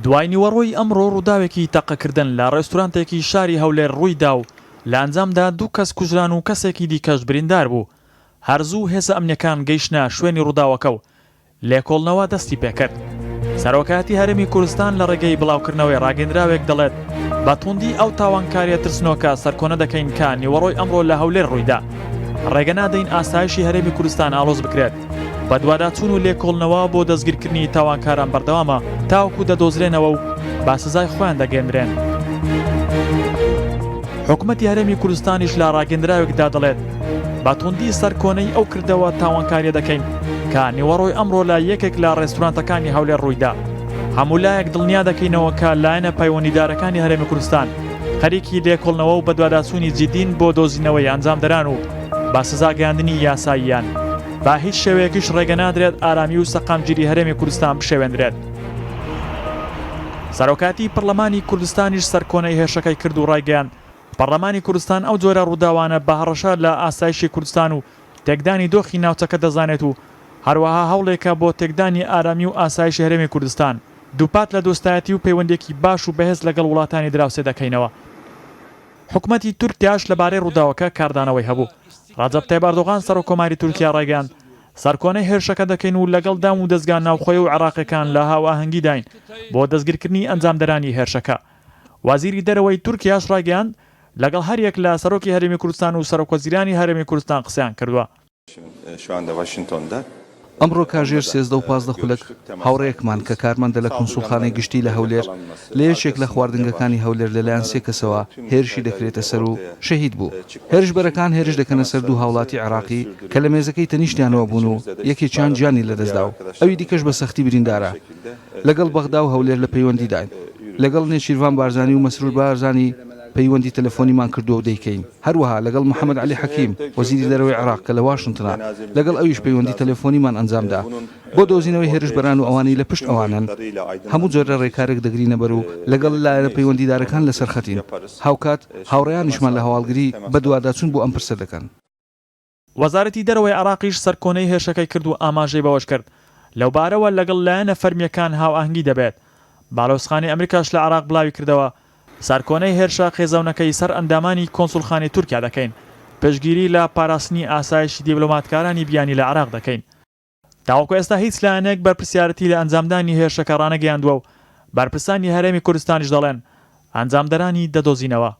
دوای نیوەڕۆی ئەمڕۆ ڕووداوێکی تەقەکردن لە ڕێستورانتێکی شاری هەولێر ڕوویدا و لە ئەنجامدا دوو کەس کوژران و کەسێکی دیکەش بریندار بوو. هەر زوو هێزە ئەمنییەکان گەیشتنە شوێنی ڕووداوەکە و لێکۆڵنەوە دەستی پێکرد. سەرۆکایەتی هەرێمی کوردستان لە ڕێگەی بڵاوکردنەوەی ڕاگەیندراوێک دەڵێت، بە توندی ئەو تاوانکارییە ترسنۆکە سەرکۆنە دەکەین کە نیوەڕۆی ئەمڕۆ لە هەولێر ڕوویدا. ڕێگە نادەین ئاسایشی هەرێمی کوردستان ئاڵۆز بکرێت. بەدواداچوون و لێکۆڵنەوە بۆ دەستگیرکردنی تاوانکاران بەردەوامە تاوەکو دەدۆزرێنەوە و بە سزای خۆیان دەگەیەندرێن. حکومەتی هەرێمی کوردستانیش لە ڕاگەیەندراوێکدا دەڵێت، بە توندی سەرکۆنەی ئەو کردەوە تاوانکارییە دەکەین کە نیوەڕۆی ئەمڕۆ لە یەکێک لە ڕێستورانتەکانی هەولێر ڕوویدا. هەموو لایەک دڵنیا دەکەینەوە کە لایەنە پەیوەندیدارەکانی هەرێمی کوردستان خەریکی لێکۆڵنەوە و بەدواداچوونی جیدین بۆ دۆزینەوەی ئەنجامدەران و بە سزاگەیاندنی یاساییان. بە هیچ شێوەیەکیش ڕێگە نادرێت ئارامی و سەقامگیری هەرێمی کوردستان بشێوێندرێت. سەرۆکایەتی پەڕلەمانی کوردستانیش سەرکۆنەی هێرشەکەی کرد و ڕایگەیاند، پەڕلەمانی کوردستان ئەو جۆرە ڕووداوانە بە هەڕەشە لە ئاسایشی کوردستان و تێکدانی دۆخی ناوچەکە دەزانێت و هەروەها هەوڵێکە بۆ تێکدانی ئارامی و ئاسایشی هەرێمی کوردستان. دووپات لە دۆستایەتی و پەیوەندییەکی باش و بەهێز لەگەڵ وڵاتانی دراوسێ دەکەینەوە. حکومەتی تورکیاش لەبارەی ڕووداوەکە کاردانەوەی هەبوو. ڕەجەب تەیب ئەردۆغان سەرۆککۆماری تورکیا ڕایگەیاند، سەرکۆنەی هێرشەکە دەکەین و لەگەڵ دام و دەزگا ناوخۆیی و عێراقییەکان لە هاوئاهەنگیداین بۆ دەستگیرکردنی ئەنجامدەرانی هێرشەکە. وەزیری دەرەوەی تورکیاش ڕایگەیاند، لەگەڵ هەریەک لە سەرۆکی هەرێمی کوردستان و سەرۆکوەزیرانی هەرێمی کوردستان قسەیان کردووە. ئەمڕۆ کاژێر 13 و 15 خولەک هاوڕێیەکمان کە کارمەندە لە کونسوڵخانەی گشتی لە هەولێر لە یەکێک لە خواردنگەکانی هەولێر لەلایەن سێ کەسەوە هێرشی دەکرێتە سەر و شەهید بوو. هێرشبەرەکان هێرش دەکەنە سەر دوو هاوڵاتی عێراقی کە لە مێزەکەی تەنیشتیانەوە بوون و یەکێکیان گیانی لەدەستدا و ئەوی دیکەش بە سەختی بریندارە. لەگەڵ بەغدا و هەولێر لە پەیوەندیداین. لەگەڵ نێچیرڤان بارزانی و مەسرور بارزانی پەیوەندی تەلەفۆنیمان کردووە و دەیکەین. هەروەها لەگەڵ محەمەد عەلی حەکیم، وەزیری دەرەوەی عێراق کە لە واشنتنە، لەگەڵ ئەویش پەیوەندی تەلەفۆنیمان ئەنجامدا بۆ دۆزینەوەی هێرشبەران و ئەوانەی لە پشت ئەوانەن. هەموو جۆرە رێکارێک دەگرینەبەر و لەگەڵ لایەنە پەیوەندیدارەکان لەسەر خەتین. هاوکات هاوڕێیانیشمان لە هەواڵگری بەدواداچوون بۆ ئەم پرسە دەکەن. وەزارەتی دەرەوەی عێراقیش سەرکۆنەی هێرشەکەی کرد و ئاماژەی بەوەشکرد، لەوبارەوە لەگەڵ لایەنە فەرمییەکان هاوئاهەنگی دەبێت. باڵیۆزخانەی ئەمریکاش لە عێراق بڵاویکردەوە، سەرکۆنەی هێرشە قێزەونەکەی سەر ئەندامانی کۆنسوڵخانەی تورکیا دەکەین، پشتگیری لە پاراستنی ئاسایشی دیبلۆماتکارانی بیانی لە عێراق دەکەین. تاوەکو ئێستا هیچ لایەنێک بەرپرسیارەتی لە ئەنجامدانی هێرشەکە ڕانەگەیاندووە و بەرپرسانی هەرێمی کوردستانیش دەڵێن، ئەنجامدەرانی دەدۆزینەوە.